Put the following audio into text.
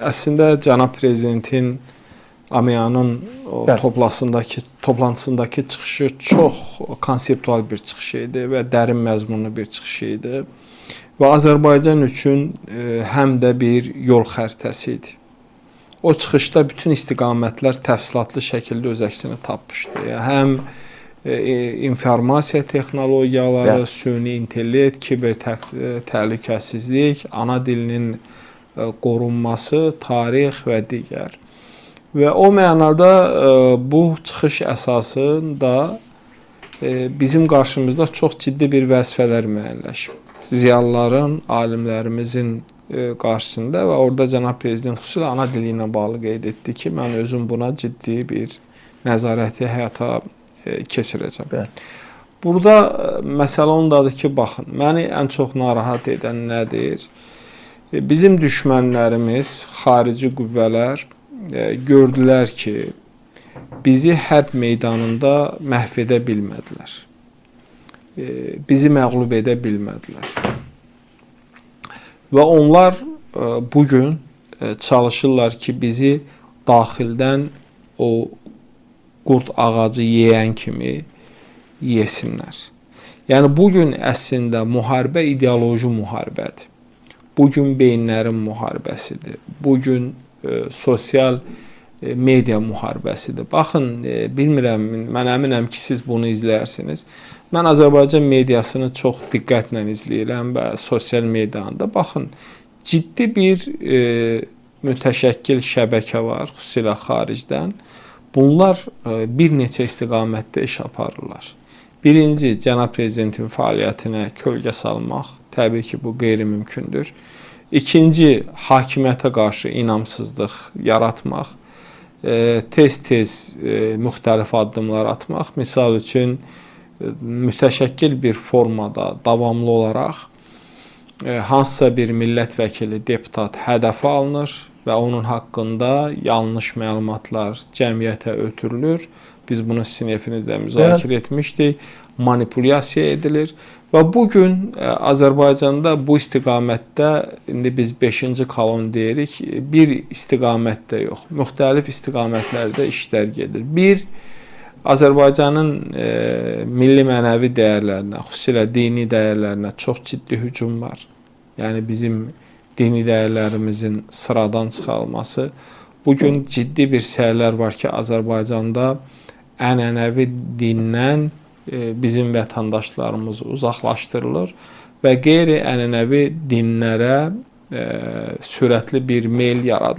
Əslində cənab prezidentin AMEA-nın o toplantısındakı çıxışı çox konseptual bir çıxış idi və dərin məzmunlu bir çıxış idi. Və Azərbaycan üçün həm də bir yol xəritəsi idi. O çıxışda bütün istiqamətlər təfsilatlı şəkildə öz əksini tapmışdı. Yəni həm informasiya texnologiyaları, süni intellekt, kiber təhlükəsizlik, ana dilinin qorunması, tarix və digər. Və o mənada bu çıxış əsasında bizim qarşımızda çox ciddi bir vəzifələr müəyyənləşib. Ziyalıların, alimlərimizin qarşısında və orada cənab prezident xüsusilə ana dili ilə bağlı qeyd etdi ki, mən özüm buna ciddi bir nəzarəti həyata keçirəcəm. Bəli. Burada məsələ ondadır ki, baxın, məni ən çox narahat edən nədir? Bizim düşmənlərimiz, xarici qüvvələr gördülər ki, bizi hərb meydanında məhv edə bilmədilər. Bizi məğlub edə bilmədilər. Və onlar bu gün çalışırlar ki, bizi daxildən o qurd ağacı yeyən kimi yesinlər. Yəni bu gün əslində müharibə ideoloji müharibədir. Bu gün beyinlərin müharibəsidir. Bu gün sosial media müharibəsidir. Baxın, bilmirəm, mən əminəm ki, siz bunu izləyirsiniz. Mən Azərbaycan mediasını çox diqqətlə izləyirəm və sosial medianı da. Baxın, ciddi bir mütəşəkkil şəbəkə var, xüsusilə xaricdən. Bunlar bir neçə istiqamətdə iş aparırlar. Birinci, cənab prezidentin fəaliyyətinə kölgə salmaq. Təbii ki, bu qeyri-mümkündür. İkinci, hakimiyyətə qarşı inamsızlıq yaratmaq. Tez-tez müxtəlif addımlar atmaq. Misal üçün, mütəşəkkil bir formada davamlı olaraq hansısa bir millət vəkili, deputat hədəfə alınır və onun haqqında yanlış məlumatlar cəmiyyətə ötürülür. Biz bunu sizin efinizdə müzakirə etmişdik. Manipulyasiya edilir və bu gün Azərbaycanda bu istiqamətdə indi biz 5-ci kolon deyirik, bir istiqamətdə yox, müxtəlif istiqamətlərdə işlər gedir. Bir, Azərbaycanın milli mənəvi dəyərlərinə, xüsusilə dini dəyərlərinə çox ciddi hücum var. Yəni bizim dini dəyərlərimizin sıradan çıxarılması. Bu gün ciddi bir səylər var ki, Azərbaycanda ənənəvi dindən bizim vətəndaşlarımız uzaqlaşdırılır və qeyri-ənənəvi dinlərə sürətli bir meyl yaradılır.